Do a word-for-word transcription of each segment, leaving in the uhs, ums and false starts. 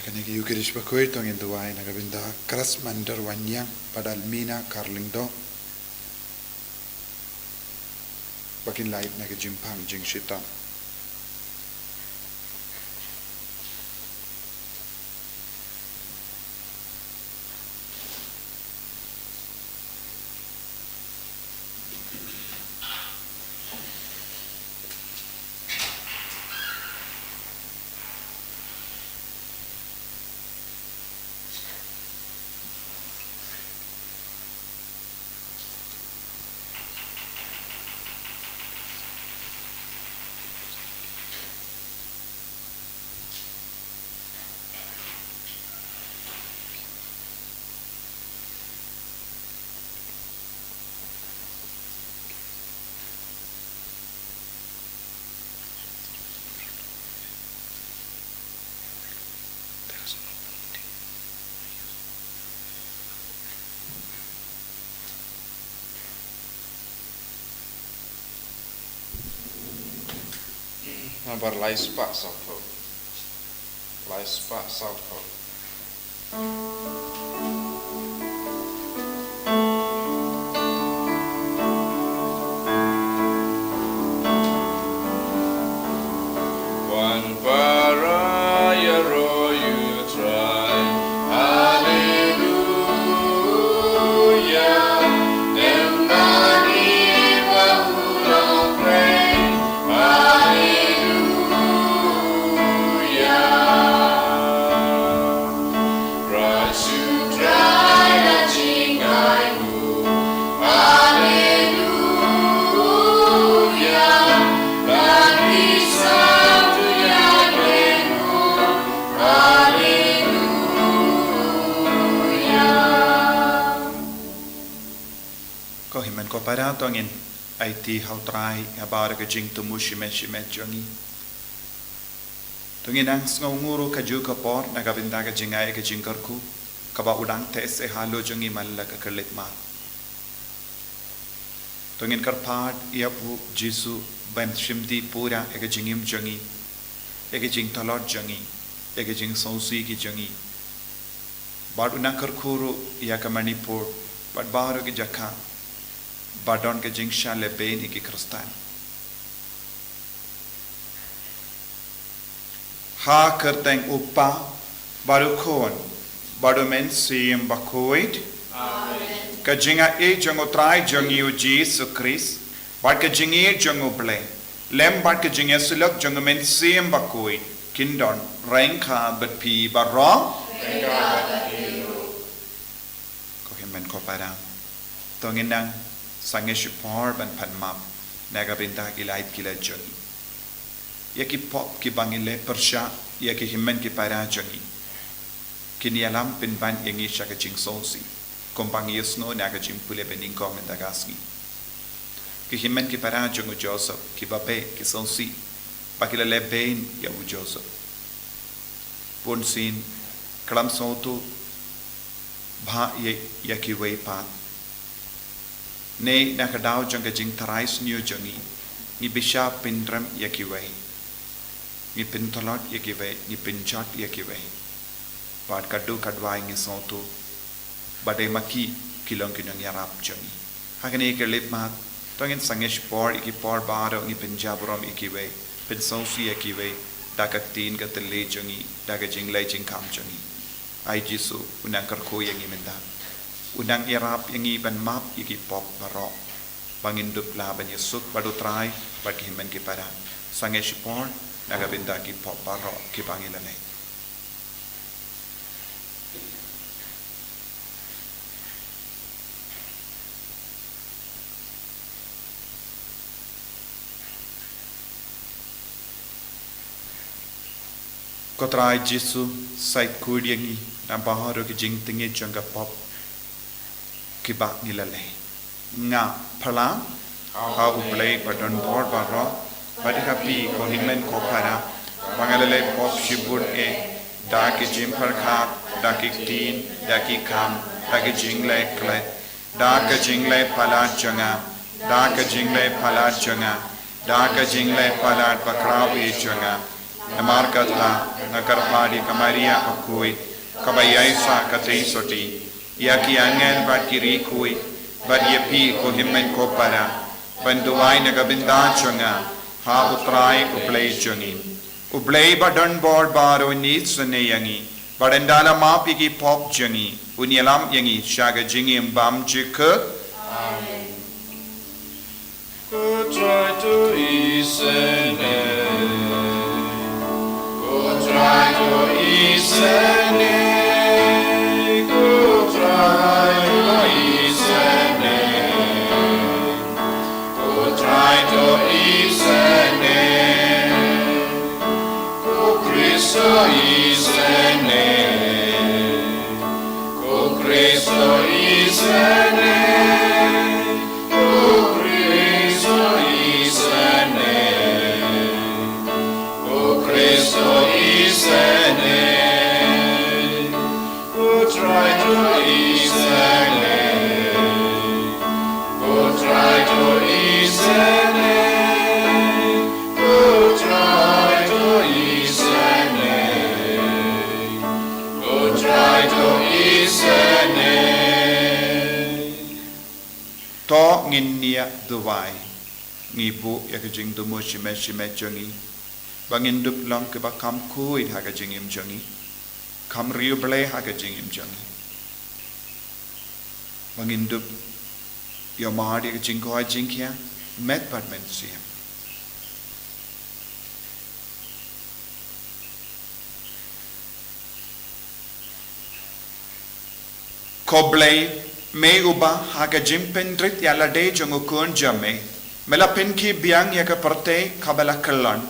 Kane ka Eucharist bakhuid to ngin duwai na ka bynta Kras Mander Wanniang bad Almina Karlyngdoh, ba kin lait na ka jingphang jingshitang. Nambar lai spah sawphew. Lai spah sawphew. Wan para ïaroh ïa u Trai. Haleluya. Dem bani ba u long pray. Haleluya. Raju Trai la jingai mu. Haleluya. Bani satu ya dengu. Haleluya. Ko hynmen ko para, to ngin aiti ha u Trai ha baroh ka jingthmu shimet shimet jong ngi. To ngin nang sngew nguh ruh kajuh ka por na ka bynta ka jingai ka jingkyrkhu kaba u dang teh seh halor jong ngi man la ka khyllipmat. To ngin kyrpad ïa u Jisu ban shim dih pura ïa ka jingim jong ngi, ïa ka jingtlot jong ngi, ïa ka jingsngewsih ki jong ngi. Bad u nang kyrkhu ruh ïa ka Manipur bad baroh ki jaka ba don ka jingshah lehbeiñ ïa ki Khristan. Ha kyrteng u Kpa bad u Khun bad u Mynsiem Bakhuid. Amen. Ka jingaiei jong u Trai jong ngi u Jisu Khrist bad ka jingïeit jong u Blei, lem bad ka jingïasyllok jong u Mynsiem Bakhuid, kin don ryngkat bad phi baroh. Ryngkat bad phi ruh. Ko hynmen ko para, to ngin nang sangeh shipor ban pan map na ka bynta ki lait ki lait jong ngi. Ïa ki pop kiba ngi leh pyrshah ïa ki hynmen ki para jong ngi, kin ïalam pynban ïa ngi sha ka jingsngewsih, kumba ngi ïohsngew na ka jingpule banyngkong mynta ka sngi. Ki hynmen ki para jong u Joseph kiba beh ki sngewsih ba ki la lehbeiñ ïa u Joseph. Bunsien khlem sngewthuh bha ïa, ïa kiwei pat. Ne na ka daw jong ka jingtharai sniew jong ngi, ngi bishap pynrem ïa kiwei, ngi pyntlot ïa kiwei, ngi pynjot ïa kiwei. Bad ka duk ka duwai ngi sngewthuh ba dei ma ki ki long ki nongïarap jong ngi. Ha kane ka khyllipmat, to ngin sangeh shipor ïa ki por baroh, ngi pynjah burom ïa kiwei, pynsngewsih ïa kiwei da ka ktien ka thylliej jong ngi, da ka jingleh jingkham jong ngi. Ai Jisu, u nang kyrkhu ïa ngi mynta. U nang ïarap ïa ngi ban map ïa ki pop baroh, ba ngin dup lah ban ïasuk bad u Trai bad ki hynmen ki para. Sangeh shipor na ka bynta ki pop baroh kiba ngi la leh. Ko Trai Jisu, sait khuid ïa ngi na baroh ki jingtngit jong ka pop kiba ngi la leh. Nga pyrshah ha U Blei ba don bor baroh, bad ha phi ko hynmen ko para, ba nga la leh pop shibun eh, da ki jingpyrkhat, da ki ktien, da ki kam, da ki jingleh klet, da ka jingleh palat jong nga, da ka jingleh palat jong nga, da ka jingleh palat bakhraw eh jong nga. Namar kata nga kyrpad ïa ka Maria bakhuid, kaba ïaisah katei sotti ïa ki angel bad ki riewkhuid, bad ïa phi ko hynmen ko para, ban duwai na ka bynta jong nga ha U Trai U Blei jong ngi. U Blei ba don bor baroh un isynei ïa ngi, bad un da la map ïa ki pop jong ngi, un ïalam ïa ngi sha ka jingim bymjukut. Amen. Ko Trai to isynei. Ko Trai to isynei. Ko Trai to isynei. Ko Trai to isynei. Ko Khrist to isynei. Ko Khrist to isynei. Ko Khrist to isynei. Ko Khrist to isynei. Ko Trai to isynei. Ko Trai to isynei. Ko Trai to isynei. Ko Trai to isynei. To ngin ïa duwai. Ngi buh ïa ka jingthmu shimet shimet jong ngi, ba ngin dup long kiba kham khuid ha ka jingim jong ngi, kham riewblei ha ka jingim jong ngi, ba ngin dup ïohmad ïa ka jingkoit jingkhiah met bad mynsiem. Ko Blei, me uba ha ka jingpynrit ïalade jong u Khun jong me, me la pynkhih biang ïa ka pyrthei kaba la kyllon.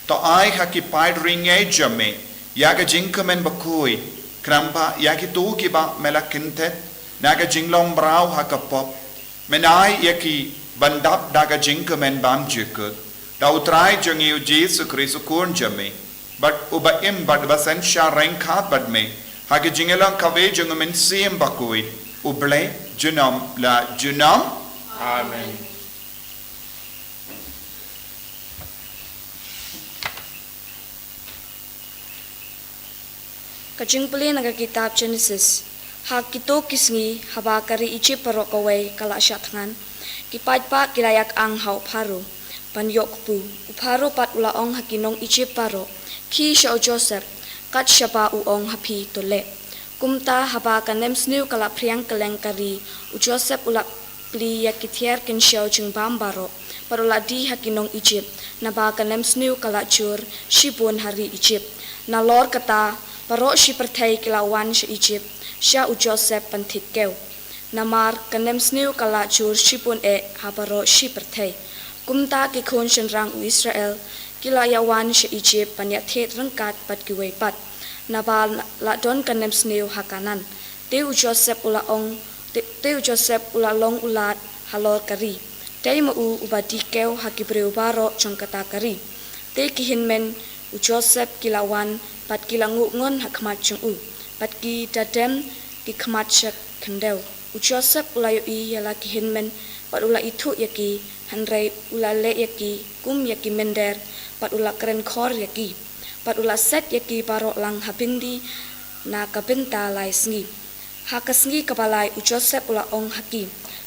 To ai ha ki paid ri ngeit jong me ïa ka jingkmen bakhuid, khnang ba ïa kito kiba me la kynthet na ka jinglong mraw ha ka pop, men ai ïa ki ban dap da ka jingkmen bymjukut, da U Trai jong ngi U Jisu Khrist U Khun jong me, bad uba im bad uba synshar ryngkat bad me ha ka jingïalang kawei jong U Mynsiem Bakhuid, U Blei junom la junom. Amen. Ka jingpule na ka kitab Genesis. Ha kito ki sngi, haba ka ri Ijipt baroh kawei ka la shah thngan, ki paidbah ki la ïa kyang ha u Pharaoh ban ïoh kpu. U Pharaoh pat u la ong ha ki nong Ijipt baroh, khie sha u Joseph, kat shaba u ong ha phi, to leh. Kumta haba ka nemsniew ka la phriang kylleng ka ri, u Joseph u la plie ïa ki thiar kynshew jingbam baroh, bad u la die ha ki nong Ijipt, naba ka nemsniew ka la jur shibun ha ri Ijipt. Nalor kata, baroh shi pyrthei ki la wan sha Ijipt, sha u Joseph ban thied kew. Namar ka nemsniew ka la jur shibun eh ha baroh shi pyrthei. Kumta ki khun shynrang u Israel ki la ïa wan sha Ijipt ban ïa thied ryngkat bad kiwei pat, naba la don ka nemsniew ha Kanaan. Te u Joseph u la ong, te, te u Joseph u la long u lad halor ka ri. Dei ma u uba die kew ha ki briew baroh jong kata ka ri. Te ki hynmen u Joseph ki la wan, bad ki la nguh ngon ha khmat jong u, bad ki da dem ki khmat sha khyndew. U Joseph u la ïohi ïa la ki hynmen, bad u la ithuh ïa ki, hynrei u la leh ïa ki kum ïa ki mynder, bad u la kren khor ïa ki, bad u la set ïa ki baroh lang ha byndi na ka bynta lai sngi. Ha ka sngi kaba lai u Joseph u la ong ha ki,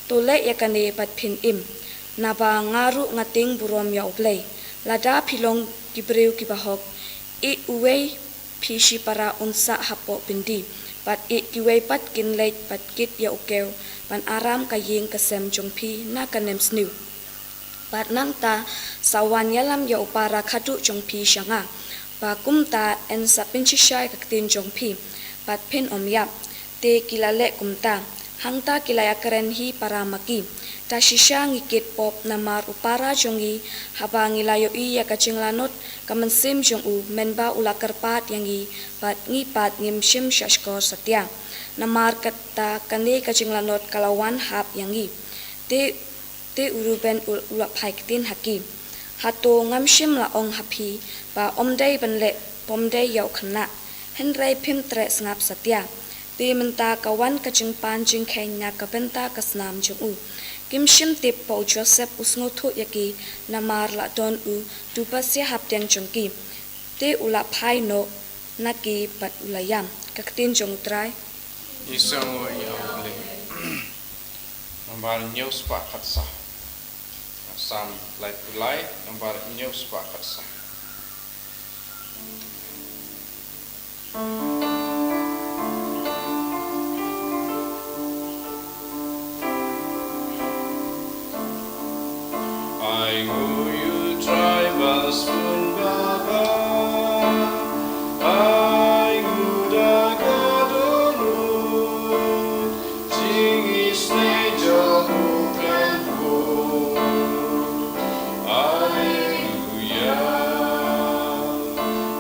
to leh ïa kane bad phin im, naba nga ruh nga tieng burom ïa U Blei. Lada phi long ki briew kiba hok, ïeh uwei phi shipara un sah hapoh byndi, bad ïeh kiwei pat kin leit bad kit ïa u kew ban aram ka ïing ka sem jong phi na ka nemsniew. Bad nangta sa wan ïalam ïa u para khadduh jong phi sha nga, ba kumta yn sa pynshisha ïa ka ktien jong phi, bad phin ym ïap. Te ki la leh kumta. Hangta ki la ïakren hi para ma ki, ta shisha ngi kit pop, namar u para jong ngi, haba ngi la ïohi ïa ka jinglanot ka mynsiem jong u, mynba u la kyrpad ïa ngi, bad ngi pat ngim shym shahshkor satia. Namar kata kane ka jinglanot ka la wan hap ïa ngi. Te Te u Reuben u, u la phai ktien ha ki, hato ngam shym la ong ha phi ba ym dei ban leh pom dei ïa u khynnah? Hynrei phim treh sngap satia. Te mynta ka wan ka jingpan jingkheiñ na ka bynta ka snam jong u. Kim shym tip ba u Joseph u sngewthuh ïa ki, namar la don u duh ba sia hapdeng jong ki. Te u la phai noh na ki bad u la ïam. Ka ktien jong U Trai. Ïa sngewbha ïa u Blei. Nambar hynñiew spah khatsaw. Salm laiphew lai, nambar hynñiew spah khatsaw. Ai nguh ïa U Trai ba sbun ba bha. Ai nguh da ka dohnud. Jingisynei jong U khlem put. Haleluya.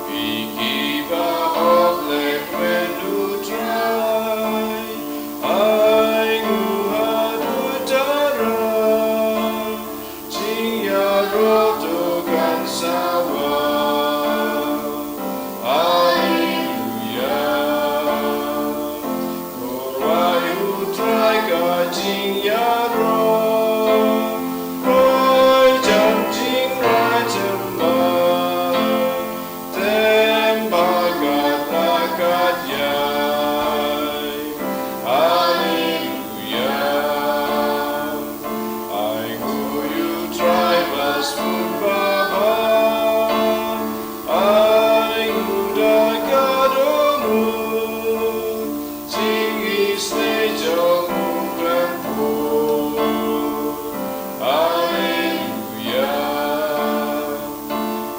Phi kiba hok leh kmen U Trai. Ai nguh haduh tara. Jingïaroh to kan sa wan. Haleluya. Ko rwai U Trai ka jingïaroh. Rwai jan jingrai jemma. Tem ba kat la kat ïai. Haleluya. Ai nguh ïa U Trai ba sbun ba bha. Ai nguh da ka dohnud. Jingisynei jong U khlem put. Haleluya.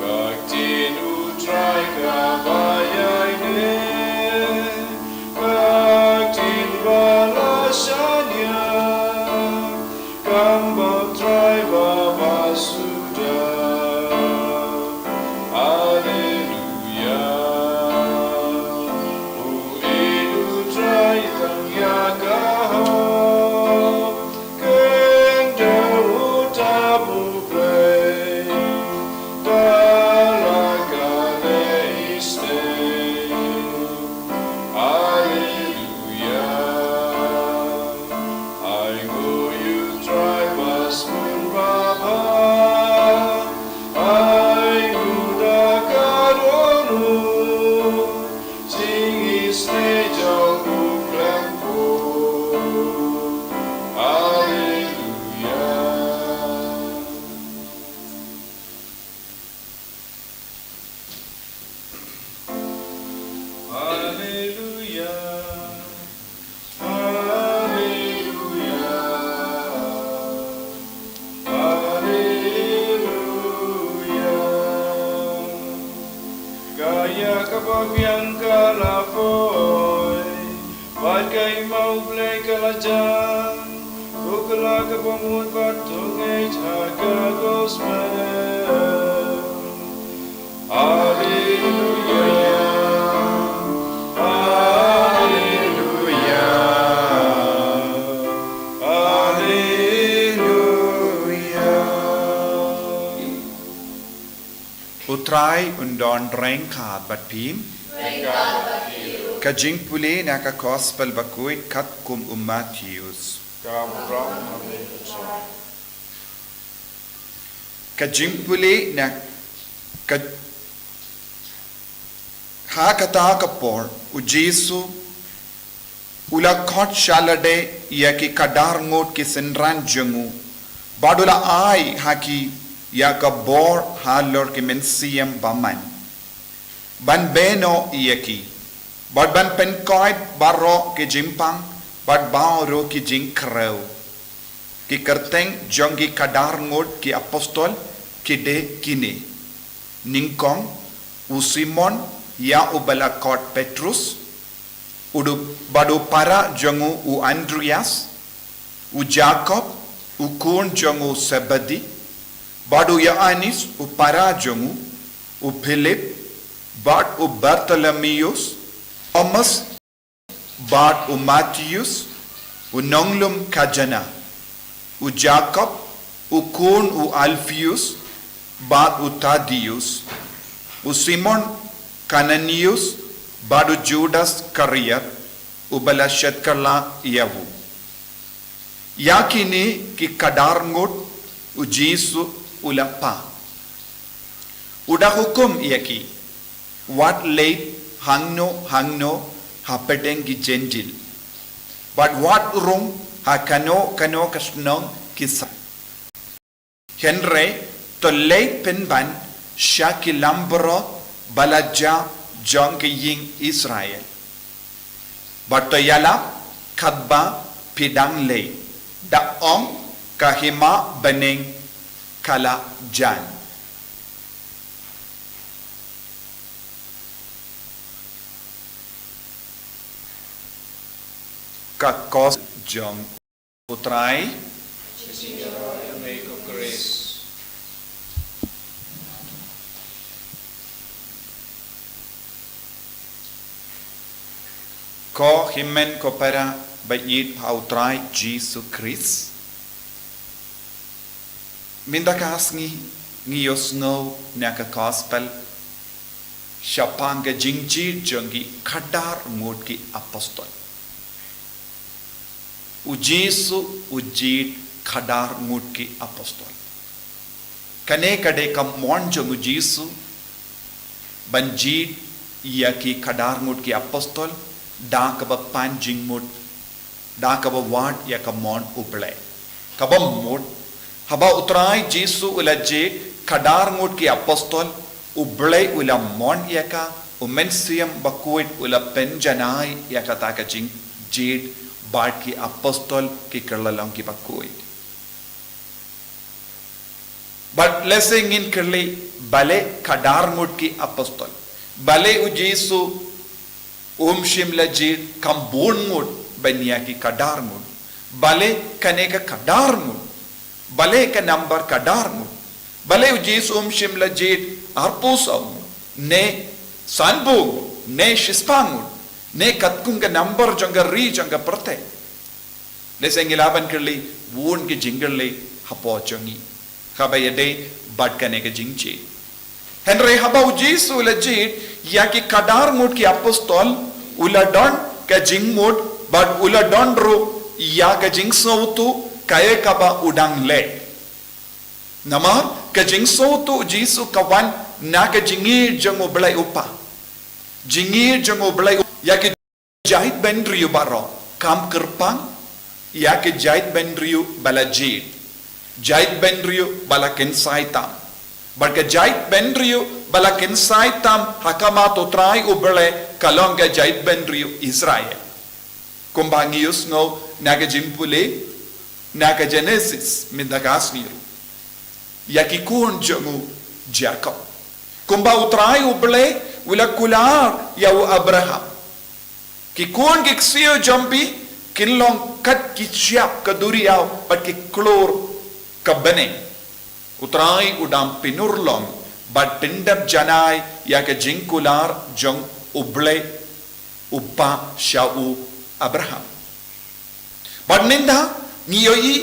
Ka ktien U Trai kaba ïaineh. Ka ktien ba la shaniah. Kam ba U Trai ba ba suda. Haleluya. U ïeit U Trai tang ïa ka hok. Kynduh uta U Blei. Da la ka leh isynei. Haleluya. Ai nguh ïa U Trai ba sbun ba bha. Ai nguh da ka dohnud. Jingisynei jong U khlem put. Haleluya. Haleluya. Haleluya. Haleluya. Ka ïa kaba biang ka la poi. Bad ka hima U Blei ka la jan. Ko kylla kaba mut bad to ngeit ha ka gospel. Haleluya. Haleluya. Haleluya. U Trai un don ryngkat bad phi. Ka jingpule na ka gospel bakhuid katkum u Mathaios. Ka jingpule na ka, ha kata ka por, u Jisu u la khot sha lade ïa ki khadar ngut ki synran jong u, bad u la ai ha ki ïa ka bor halor ki mynsiem bymman, ban beh noh ïa ki, bad ban pynkoit baroh ki jingpang bad baroh ki jingkhrew. Ki kyrteng jong ki khadar ngut ki apostol ki dei kine: nyngkong, u Simon, ïa uba la khot Petrus, u du-, bad u para jong u, u Andrias, u Jakob, u khun jong u Sebedi, bad u Ïoannis, u para jong u, u Philip, bad u Bartholomeus, Thomas, bad u Mathaios, u nonglum khajana, u Jakob, u khun u Alpheus, bad u Thaddeus, u Simon Kananius, bad u Judas Iskariot, uba la shet kylla ïa u. Ïa kine ki khadar ngut u Jisu u la phah. U da hukum ïa ki: Wat leit hangno hangno hapdeng ki Jentil, bad wat rung ha kano kano ka shnong ki sa. Hynrei to leit pynban sha ki lam baroh ba la jah jong ki ïing Israel, bad to ïalap katba phi dang leit, da ong, ka hima bneng ka la jan. Ka kos jong U Trai. Ko hynmen ko para ba ïeit ha U Trai Jisu Khrist, mynta ka sngi ngi ïohsngew na ka gospel shaphang ka jingjied jong ki khadar ngut ki apostol. U Jisu u jied khadar ngut ki apostol. Kane ka dei ka mon jong U Jisu ban jied ïa ki khadar ngut ki apostol da kaba pan jingmut, da kaba wad ïa ka mon U Blei. Kaba mut, haba U Trai Jisu u la jied khadar ngut ki apostol, U Blei u la mon ïa ka, U Mynsiem Bakhuid u la pynjanai ïa kata ka jingjied bad ki apostol ki kylla long kiba khuid. Bad lehse ngin kylli, balei khadar ngut ki apostol? Balei U Jisu um shym la jied kam bun ngut ban ïa ki khadar ngut? Balei kane ka khadar ngut? Balei ka number khadar ngut? Balei U Jisu um shym la jied arphew saw ngut, ne sanphew ngut, ne shispah ngut, ne katkum ka number jong ka ri jong ka pyrthei? Lehse ngi lah ban kylli bun ki jingkylli hapoh jong ngi kaba ïadei bad kane ka jingjied. Hynrei haba U Jisu u la jied ïa ki khadar ngut ki apostol, u la don ka jingmut bad u la don ruh ïa ka jingsngewthuh kaei kaba u dang leh. Namar ka jingsngewthuh U Jisu ka wan na ka jingïeit jong U Blei U Kpa. Jingïeit jong U Blei U-, ïa ki jaitbynriew baroh, kam kyrpang ïa ki jaitbynriew ba la jied, jaitbynriew ba la kynsai tam. Bad ka jaitbynriew ba la kynsai tam ha khmat U Trai U Blei ka long ka jaitbynriew Israel. Kumba ngi ïohsngew na ka jingpule na ka Genesis mynta ka sngi ruh, ïa ki khun jong u Jakob. Kumba U Trai U Blei u la kular ïa u Abraham, ki khun ki ksiew jong phi kin long kat ki shyiap ka duriaw bad ki khlur ka bneng. U Trai u dang pynurlong bad pyndep janai ïa ka jingkular jong U Blei U Kpa sha u Abraham. Bad mynta ngi ïohi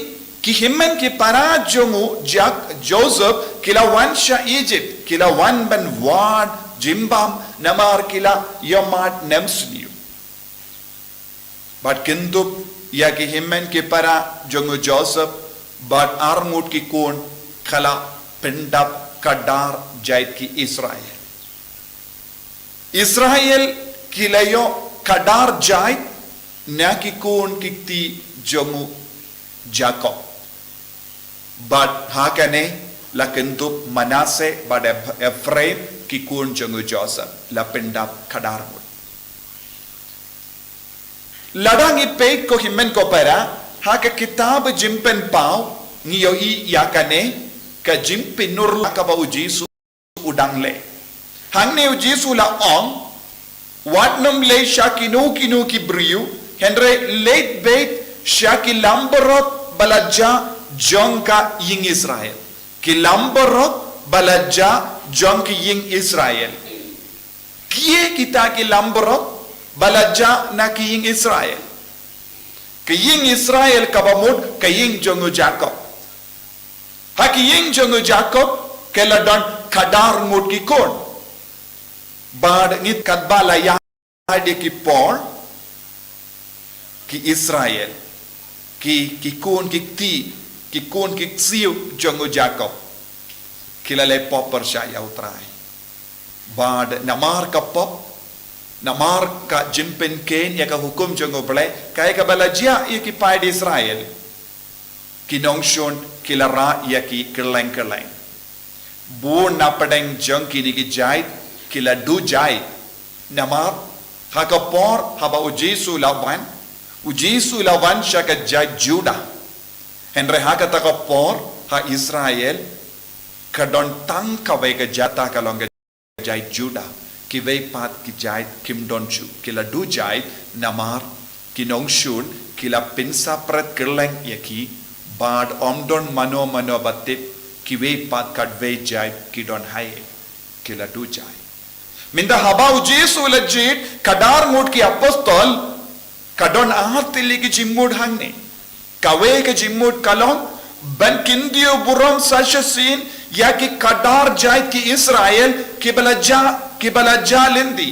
ki hynmen ki para jong u Jak-, Joseph ki la wan sha Egypt, ki la wan ban wad jingbam namar ki la ïohmad nemsniew. Bad kyndup ïa ki hynmen ki para jong u Joseph bad arngut ki khun ka la pyndap khadar jait ki Israel. Israel ki la ïoh khadar jait na ki khun ki kti jong u Jakob. Bad ha kane la kyndup Manasseh bad Eph-, Ephraim ki khun jong u Joseph la pyndap khadar ngut. Lada ngi peit ko hynmen ko para ha ka kitab Jingpynpaw ngi ïohi ïa kane ka jingpynurlong kaba u Jisu u dang leh. Hangne u Jisu la ong, wat nym leit sha kino kino ki briew, hynrei leit beit sha ki lam baroh ba la jah jong ka ïing Israel. Ki lam baroh ba la jah jong ki ïing Israel. Kiei kita ki lam baroh ba la jah na ki ïing Israel? Ki ïing Israel kaba mut ki ïing jong u Jakob. Ha ki ïing jong u Jakob ki la don khadar ngut ki khun. Bad ngi katba la ïa dei ki por, ki Israel, ki, ki khun ki kti, ki khun ki ksiew jong u Jakob, ki la leh pop pyrshah ïa u Trai. Bad namar ka pop, namar ka jingpynkheiñ ïa ka hukum jong U Blei, kaei kaba la jia ïa ki paid Israel. Ki nongshun ki la rah ïa ki kylleng kylleng. Bun na pdeng jong kine ki jaid ki la duh jait. Namar ha ka por haba U Jisu la wan, U Jisu la wan sha ka jaid Judah. Hynrei ha kata ka por ha Israel ka don tang kawei ka jaid, kata ka long ka jaid Judah. Kiwei pat ki jaid kim don shuh, ki la duh jait namar ki nongshun ki la pynsapret kylleng ïa ki, bad ym don mano mano ba tip kiwei pat katwei jaid ki don haei. Ki la duh jait. Mynta haba U Jisu u la jied, ka dar ngut ki apostol, ka don ar tylli ki jingmut hangne. Kawei ka jingmut ka long ban kyntiew burom sa shisien ïa ki khadar jaid ki Israel kiba la jah, kiba la jah lynti.